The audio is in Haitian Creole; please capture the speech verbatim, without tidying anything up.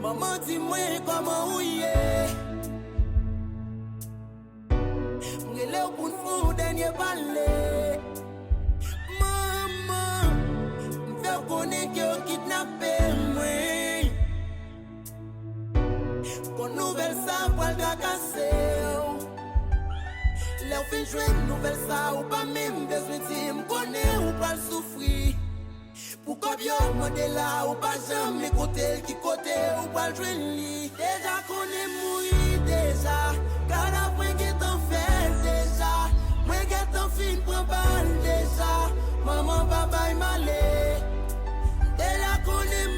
Manman, di mwen kòman ou ye. M rele w pou n fè yon dènye pale. Manman, m fè w konnen ke yo kidnape mwen. Konn nouvèl sa pral trakase w. Lè w fin jwenn nouvèl sa, ou pa menm bezwen di m, konnen ou pral soufri. Pou kòb yo mande la, ou pa janm konte l ki kote ou pral jwenn li. Deja konnen mouri deja, kadav mwen gentan fèt deja. Mwen gentan fin pran bal deja. Manman pa bay m ale. Deja konnen